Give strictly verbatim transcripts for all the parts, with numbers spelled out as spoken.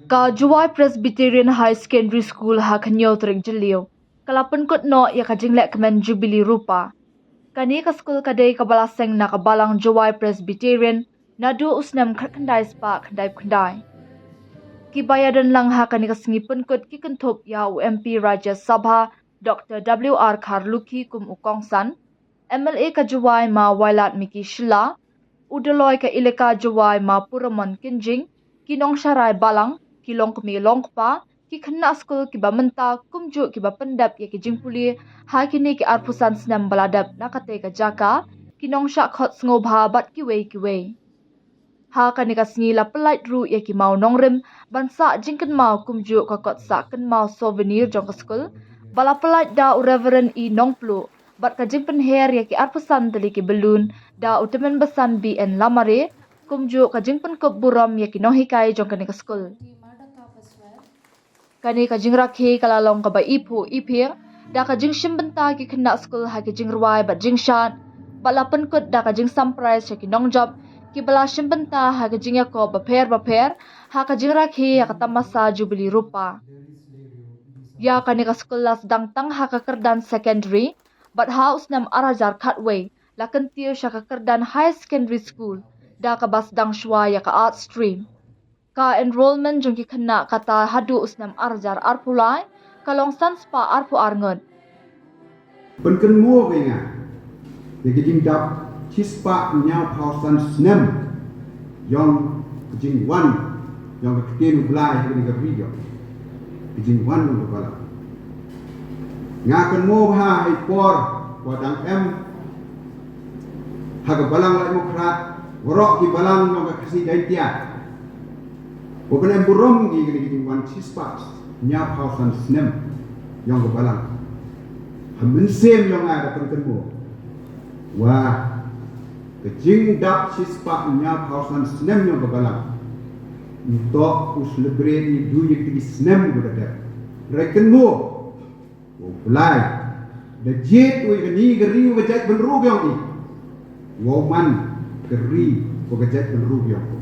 Ka Jowai Presbyterian High Secondary School ha ka hynñiew tarik Jylliew ka la pynkut noh ïa ka jinglehkmen Jubilee Rupa. Kane ka skul ka dei kaba la seng na ka balang Jowai Presbyterian naduh u snem khatkhyndai spah khyndaiphew khyndai. Kiba ïadon lang ha kane ka sngi pynkut ki kynthup ïa u M P Rajya Sabha Doctor W R Kharlukhi kum u kongsan, M L A ka Jowai Ma Wailadmiki Shylla, u Doloi ka Elaka Jowai Ma Puramon Kynjing, ki nongsharai balang, ki longkmie longkpa, ki khynnah skul kiba mynta kumjuh kiba pyndep ïa ki jingpule ha kine ki arphew san snem ba la dep na katei ka jaka, ki nongshah khot sngewbha bad kiwei kiwei. Ha kane ka sngi la pyllait ruh ïa ki maw nongrim ban sah jingkynmaw kumjuh ka kot sah kynmaw souvenir jong ka skul ba la pyllait da u Reverend E Nongpluh bad ka jingpynher ïa ki arphew san tylli ki balloon da u tymmen basan B N Lamare, kumjuh ka jingpynkup burom ïa ki nonghikai jong kane ka skul. Kane ka jingrakhe ka la long kaba iphuh iphieng da ka jingshim bynta ki khynnah skul ha ki jingrwai bad jingshad bad la pynkut da ka jingsam prize sha ki nongjop kiba la shim bynta ha ki jingïakob bapher bapher ha ka jingrakhe ïa ka tamasa Jubilee Rupa. Ïa kane ka skul la sdang tang ha ka kyrdan secondary bad ha u snem ar hajar khatwei la kyntiew sha ka kyrdan higher secondary school da kaba sdang shuwa ïa ka art stream. Ka enrolment jong ki khynnah kata haduh u snem ar hajar arphew lai ka long san spah arphew ar ngut. Pynkynmaw ïa nga ïa ka jingdap shispah hynñiewphew san snem jong ka jingwan jong ka ktien U Blai ha kane ka ri jong ka jingwan jong ka balang. Nga kynmaw bha ha i por ba dang em ha ka balang Laitumkhrah, waroh ki balang jong ka Khasi Jaiñtia, ba ban em burom ïa kane ka jingwan shispah hynñiewphew san snem jong ka balang. Ha mynsiem jong nga da pynkynmaw wa ka jingdap shispah hynñiewphew san snem jong ka balang, ngi toh u celebrate, ngi duh ïa kitei ki snem kiba la dep. Hynrei kynmaw wa U Blai da jied u ïa kane ka ri wa ka jaitbynriew ka jong i, wow man ka ri wa ka jaitbynriew ka jong u.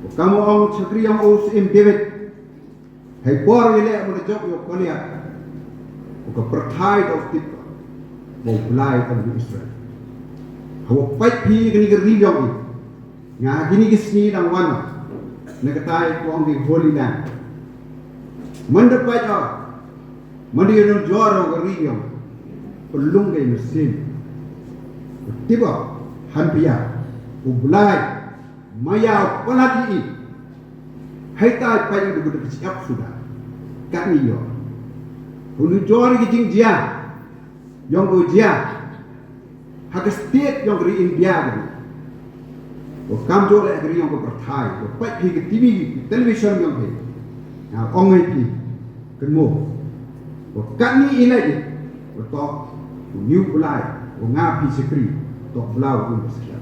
Wa kam u ong shakri jong u Syiem David, ha i por ïaleh ba la jop ïa u Goliath, wa ka pyrthai da u tip ba U Blai u ong ïa Israel. Ha wa pait phi ïa kane ka ri jong i, nga ha kine ki sngi dang wan na katai ka ong ki Holy Land. Manda pait o, manda ïanujor o ka ri jong, pynlong ka mynsiem. Tip o, han pia, U Blai ma ïa u palat ïa i. Hei tai pait ïa u duk duk ka shyiap suda. Katni ïoh u nujor ïa ki jingjia jong ka jia ha ka state jong ka ri India ka ri. Wa kam jooh leh ka ri jong ka pyrthai, wa peit phi ka T V, ka television jong phi. Nga ong ïa phi, kynmaw wa katni i leit, wa toh u new Blai, wa nga phi shakri, toh Blai u ba skhem.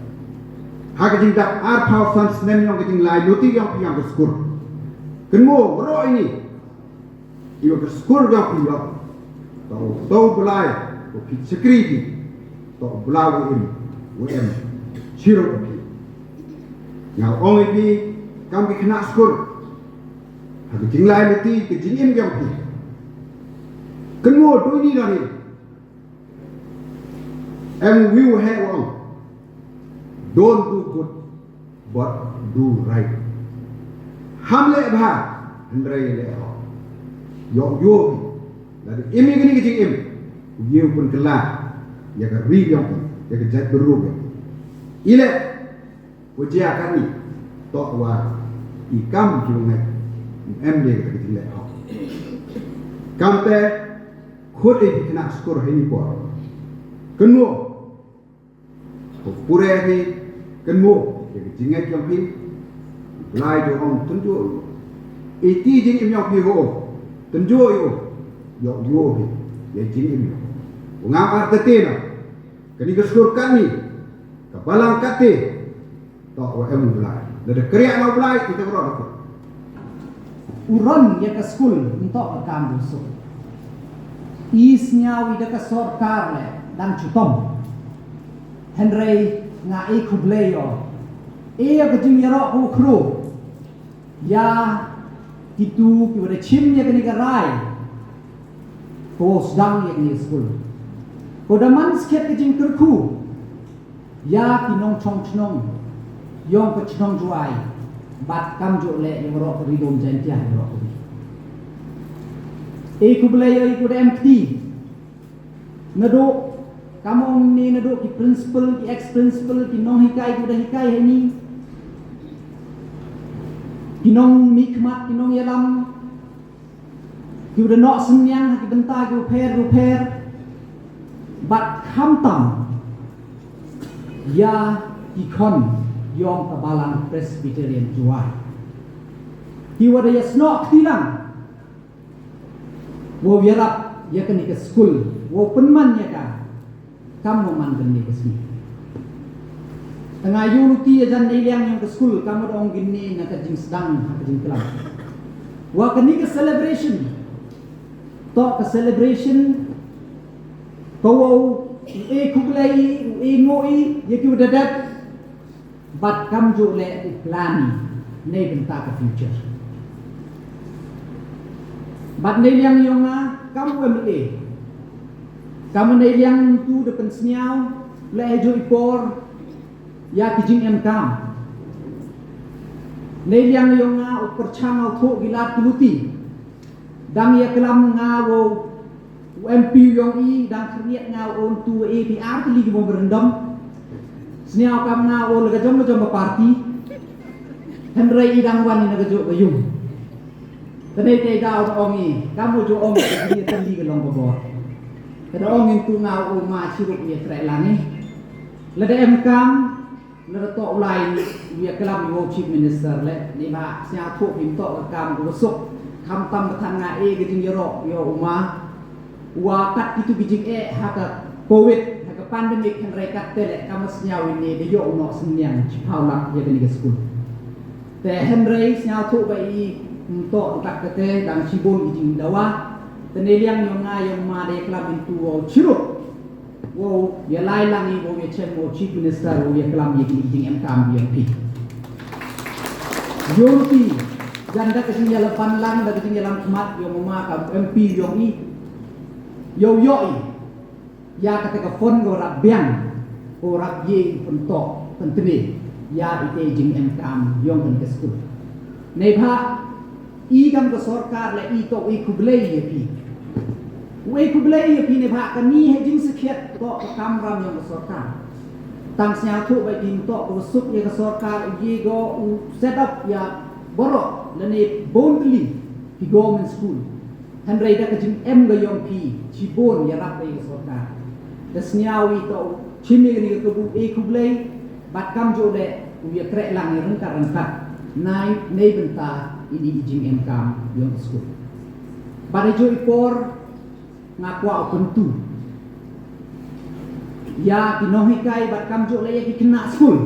Ha ka jingdap arphew san snem jong ka jinglai luti jong phi jong ka skur. Kynmaw, waroh ine, ïa ka skur jong phi ïoh, toh u Blai u phi shakri phi, toh u Blai u im, u im shirup phi. Nga ong ïa phi, kam ki khynnah skur, ha ka jinglai luti ka jingim jong phi, kynmaw, dei ni dei ni. Em u wei u heh u ong, don't do good but do right. Ham leh bha, hynrei leh hok. Ïoh ïoh phi, lada im ïa kane ka jingim, u ïoh pynkylla ïa ka ri jong phi, ïa ka jaitbynriew jong phi. I leh wa jia katni, toh wa i kam ki wa ngeit, em de ka jingleh hok. Kamte khut ïa ki khynnah skur ha ini por. Kynmaw, ko pure hi, kynmaw ïa ka jingngeit jong phi. Blai jong ong tynjuh ïa u. Iti jingim jong phi ho, tynjuh ïa u. Ïoh ïoh hi ïa jingim jong u. Ngam artatien, kane ka skur katni, ka balang kate, toh wa em u Blai. Lada kyrïah na u Blai, kita baroh da kut. U run ïa ka skul ym toh ka kam dusuk. I sngew i da ka sorkar leh dang chitom. Hynrei nga ai khublei ïa u. Ïa ka jingïaroh ka u khru. Ïa kitu kiwa da chim ïa kane ka rai, ko sdang ïa kane ka skul, ko da man skhem ka jingkyrkhu ïa ki nongchong chnong yong ka chnong Jwai, bad kamjooh leh ïa waroh ka Ri Lum Jaiñtia, ïa waroh ka ri. E khublei ïa i ko da em kti. Naduh, kam ong ne naduh ki principal, ki ex principal, ki nonghikai, ki da hikai ha ini, ki nongmihkhmat, ki nongïalam, ki da noh synñiang ha ki bynta ki bapher bapher, bad khamtam ïa ki khon yong ka Balang Presbyterian Jowai, ki wa da ïasnoh kti lang wow ïarap ïa kane ka skul, wow pynman ïa ka kam wa man kane ka sngi. Te nga ïoh luti ïa jan neiliang yong ka skul, kam wa da ong kine na ka jingsdang ha ka jingklam, wa kane ka celebration, to ka celebration ka wow u e khublei, u e nguh ïa ki wa da dep, bad kamjooh leh u plan neibynta ka future. Bad neiliang yong nga kam u M L A, kam u neiliang tu da pynsngew leh ha jooh i por ïa ki jingemkam. Neiliang yong nga u pyrchang u thoh ki lad ki luti. Dang ïa klam nga wow u M P yong i, dang khyrniat nga u on tu A P R tylli ki memorandum. Sniaw kam nga u la ka jong ka jong ka party. Hynrei i dang wan i na ka jooh ka yung. Tane te da u ong i, kam u jooh ong i, tylli ka long ka bor. Ka da ong i tu nga u ma chirup i treh lang i. Lada em kam, lada toh u lai u ïa klam i wow Chief Minister leh, ni ba sniaw thoh phim toh ka kam u suk, khamtam ka than nga e ka jingïaroh ïa u ma. Wa kat kitu ki jingeh ha ka covid, ha ka pandemic, hynrei kat te leh kam sniaw ine da ïoh u noh synñiang chiphaw lak ïa kane ka skul. Te hynrei sniaw thoh ba i ym toh kat ka te dang chibun ki jingdawa. Te neiliang yong nga yong ma da ïa klam i tu wow chirup. Wow ïa lai lang i wow ïa chem wow Chief Minister wow ïa klam ïa ki jingemkam ïa phi. Ïoh phi jan da ka jingïalam pynlang, da ka jingïalam khmat yong u ma ka M P yong i. Ïoh ïoh i ïa kata ka fund ko rap biang, ko rap ïa pyntoh pyntne ïa ite jingemkam yong kane ka skul. Neibhah i kam ka sorkar leh i toh u e khublei ïa phi. U e khublei ïa phi neibhah kane ha jingsakhiat toh ka kamram yong ka sorkar. Tang sniaw thoh ba i phi toh ko suk ïa ka sorkar u ïa go u set up ïa baroh lane bun tylli ki government school. Hynrei da ka jingem ka yong phi chibun ïarap da ïa ka sorkar. Da sniaw i toh u chim ïa kane ka kabu e khublei, bad kamjooh leh u ïa treh lang ïa ryngkat ryngkat. Nai neibynta ine i jingemkam yong ka skul. Bad ha jooh i por nga kwah u kyntu ïa ki nonghikai bad kamjooh leh ïa ki khynnah skul.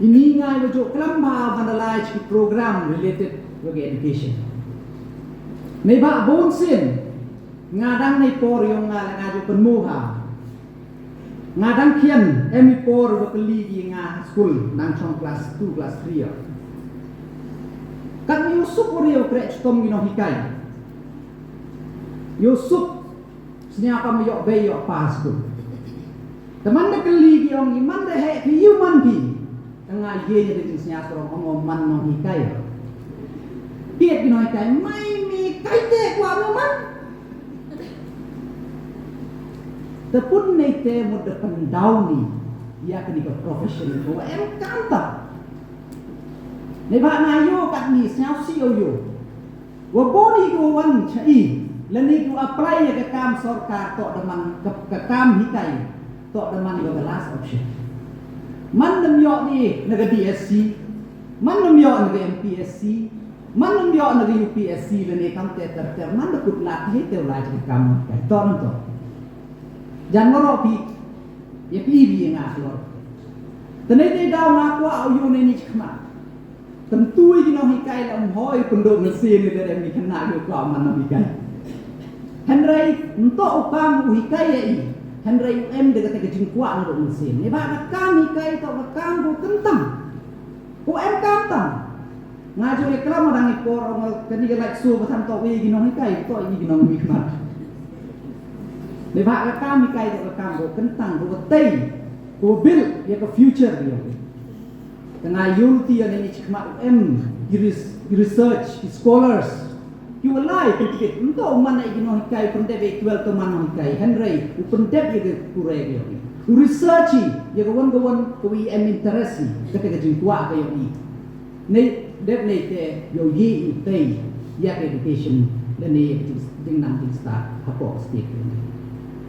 Ini nga ïa jooh klam ba ban da lai ki program related with education. Neibhah bun sien nga dang nei por yong nga la nga jooh pynmu ha. Nga dang khian em i por wa kylli ki nga ha skul nang chong class two, class three ïa. Kat ni u suk u riew kreh chitom ki nonghikai. Ïa u suk sniaw kam ïoh bei ïoh pa skul. Te man da kylli ki ong i man da heh phi ïa u man phi. Te nga ïa ïa da jingsniaw sarong ong o man nonghikai. Phi ïa ki nonghikai mai mi kai te kwah mo man. Te pun nei te mut da pyndaw ni ïa kani ka profession ko em kam ta. Neibhah nga ïoh kat ni sniaw si o ïoh. Wa bun hi ki wa wan cha i lane ki wa apply ïa ka kam sorkar toh da man ka, ka kam hikai toh da man ka last option. Man nym ïoh ni na ka D S C, man nym ïoh na ka M P S C, man nym ïoh na ka U P S C lane kam te ter ter man da kut lad hi te u lai ka kam hikai toh nym toh. Jan waroh phi ïa phi ïa nga shlor. Tene te daw nga kwah u ïoh ne ni chkhmat. Tyntu ïa ki nonghikai la ym hoi pynduh mynsiem ïa ka rem ki khynnah ïa u kwah man nonghikai. Hynrei nto u kam u hikai ïa i. Hynrei u em da kata ka jingkwah naduh mynsiem. Ïa ba ka kam hikai toh ka kam ko kyntam. Ko em kam tam. Nga ju ïa klam ma dang i por, ong kane ka light show ba than toh ïa ki nonghikai, toh ïa ki nongmihkhmat. Dei ba ka kam hikai, toh ka kam ko kyntang, ko tei, ko build ïa ka future ïa ki. Te nga ïohi ïa kane, ngi khmat em ki res-, ki research, ki scholars. Ki walai, ki tip, ym toh u man ïa ki nonghikai, pyndep ïa ki wal to man nonghikai, hynrei u pyndep ïa ka pure ïa ki. U research ïa ka wan ka wan, ka wi em interest ïa, kata ka jingkwah ka ïa ki. Nei dep nei te ïohi u tei ïa ka education lane ïa ka jingnang jingstad hapoh state.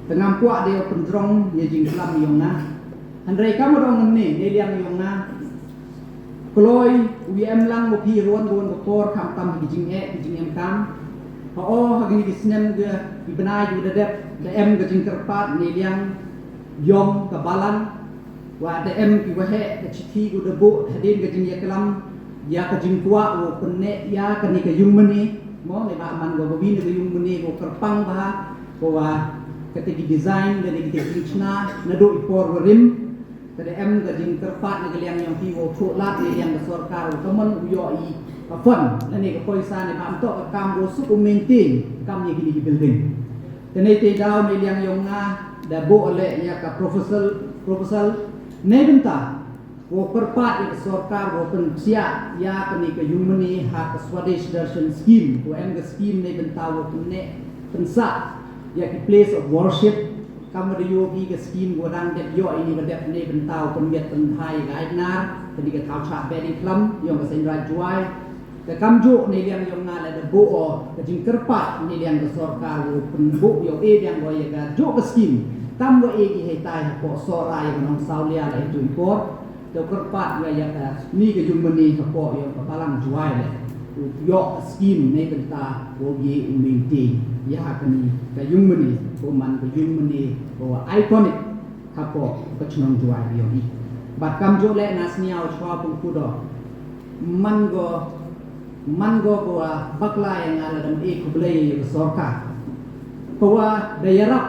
Te ngam kwah de pynjrong ïa jingklam ïong nga. Hynrei kam dong ne, ne liang ïong nga. Kloi u ïa em lang mo phi ruan ruan ka por khamtam ha ki jingeh ki jingemkam. Ha o ha kine ki snem ki bnai ki da dep da em ka jingkyrpad ne liang ïong ka balang. Wa da em ki waheh ka chithi ko da buh hadien ka jingïaklam ïa ka jingkwah u pynneh ïa kane ka yung mane, mo, ne ba man ko ba wi ne ka yung mane ko kyrpang bha, ko wa kata ki design da ne ki jingchna naduh i por wa rim. Ka da em ka jingkyrpad na ka liang ïong phi wa u thoh lad ne liang ka sorkar u ka mon u ïoh i ka fund lane ka poisa ne ba am toh ka kam ko suk u maintain kam ïa kine ki building. Te nei te daw ne liang ïong nga da buh leh ïa ka proposal, proposal ne bynta ko kyrpad ïa ka sorkar ko pynpsiah ïa kane ka yung mane ha ka Swadesh Darshan scheme, ko em ka scheme ne bynta ko pynneh pynsah ïa ki place of worship. Kam wa da ïohi ka scheme ko dang dep ïoh ini wa dep ne bynta ko pynmiat pynthai ka Aitnar, kane ka thaw chah bad i khlam ïong ka Seiñ Raij Jowai. Te kamjooh ne liang ïong nga la da buh o ka jingkyrpad ne liang ka sorkar u pynbuh ïong e biang o ïa ka jooh ka scheme. Kam wa e ki hei tai hapoh Sohra ïa ka Nongsawlia la ïa jooh i por. Te u kyrpad wa ïa ka ni ka yung mane hapoh ïong ka Balang Jowai le. U ïoh ka scheme ne bynta wa ye u maintain ïa ka ni ka yung mane ko man ka yung mane ko iconic hapoh ka chnong Jowai ïong i. Bad kamjooh le nga sniaw chwa pung kudo. Man go, man go ko wa bakla ïa nga la dam e khublei ïa ka sorkar. Ko wa da ïarap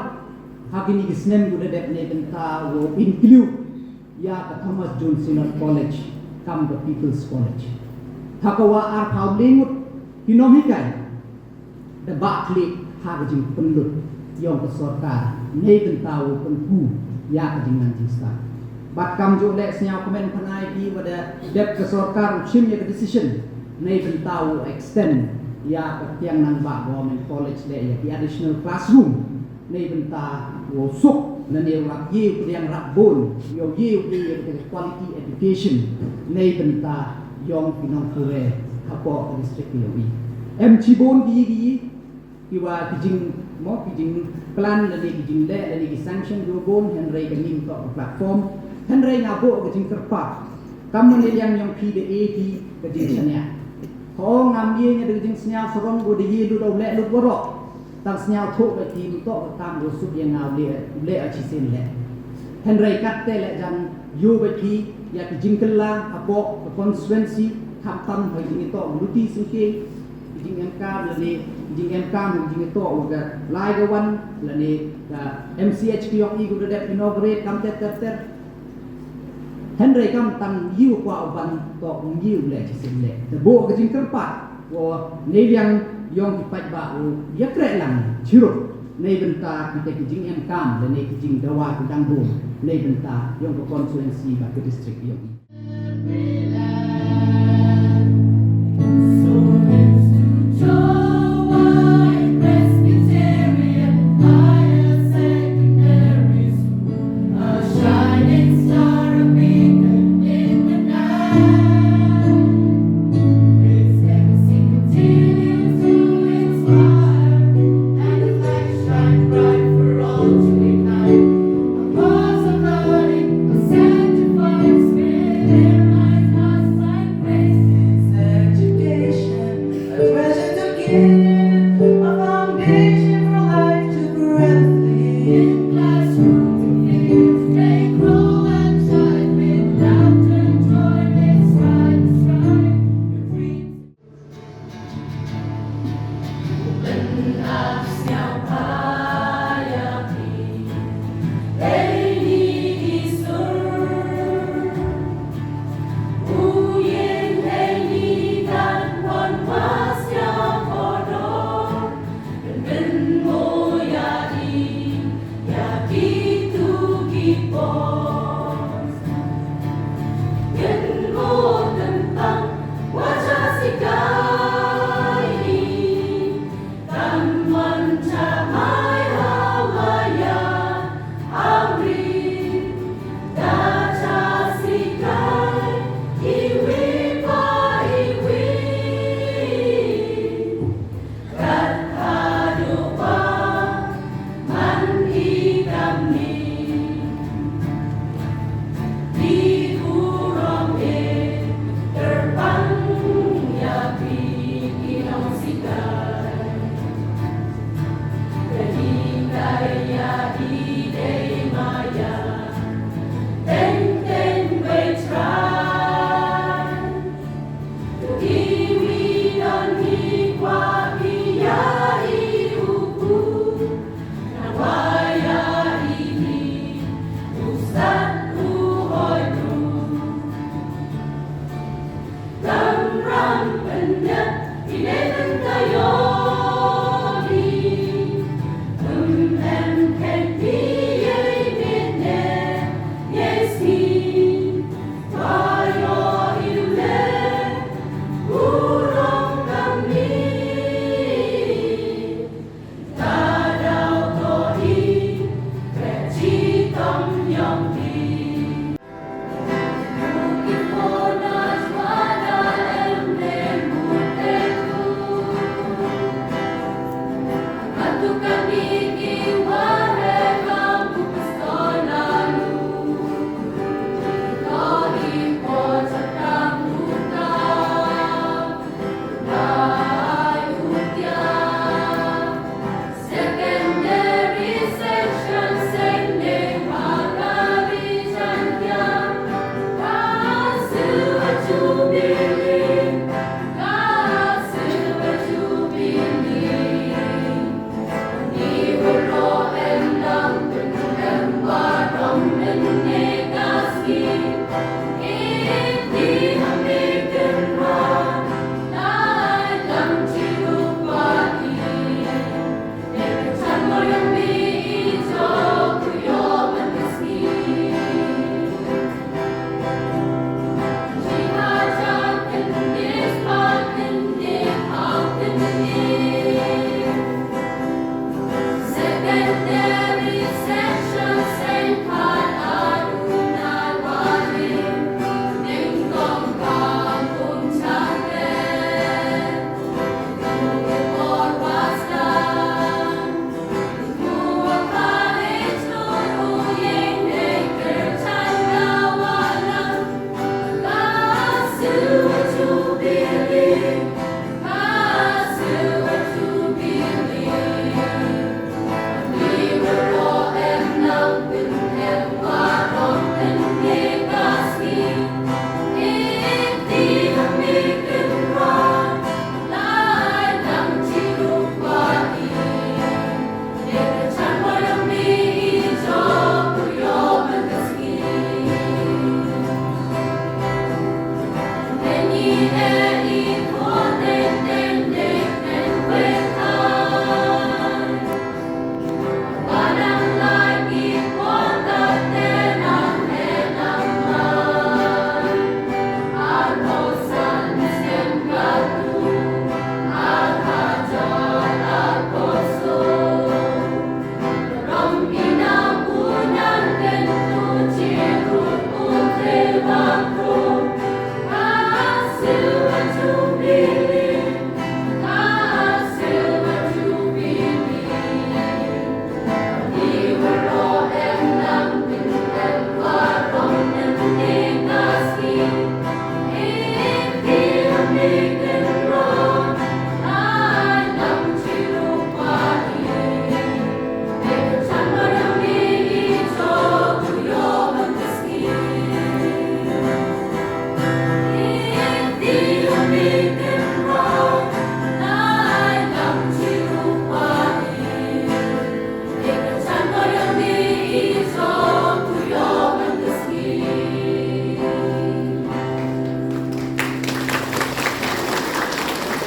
ha kini ki snem ko da dep ne bynta wa include ïa ka Thomas Jones Synod College kam ka People's College. Ha ko wa arphaw le ngut ki nonghikai. Da bah khlieh ha ka jingpynlut ïong ka sorkar ne bynta u pynku ïa ka jingnang jingstad. Bad kamjooh le sniaw kmen pynai ki wa da dep ka sorkar u chim ïa ka decision ne bynta u extend ïa ka Tiang Nangbah Government College le ïa ki additional classroom ne bynta u suk ne ne u rap ïa u pdiang rap bun ïa u ïa u ïa ka quality education ne bynta ïong ki nongpure hapoh ka district ïa u. Em chibun ki ïa ki ïa ki wa ki jing mo ki jingplan lane ki jingleh lane ki sanction ïa u bun hynrei ka nim toh ka platform hynrei nga buh ka jingkyrpad. Kam ne liang ïong phi da e phi ka jingshaniah. Ho ngam ïa nga da ka jingsniaw sarong ko da ïa lut u leh lut waroh. Tang sniaw thoh ka ki mtoh ka kam ko suk ïa nga u leh u leh a chi sien leh. Hynrei kat te leh jan ïu ba ki ïa ki jingkylla hapoh ka constituency khamtam ha jingitoh luti sngke ki jingemkam lane ki jingemkam ki jingitoh wa ka lai ka wan lane ka M C H ki ïong i ko da dep inaugurate kam ter ter ter. Hynrei kam tang ïu kwah u ban toh ïu leh chi sien leh. Da buh ka jingkyrpad wa ne liang ïong ki paidbah u ïa kreh lang chirup ne bynta kita ki jingemkam lane ki jingdawa ki dang bun ne bynta ïong ka constituency bad ka district ïong.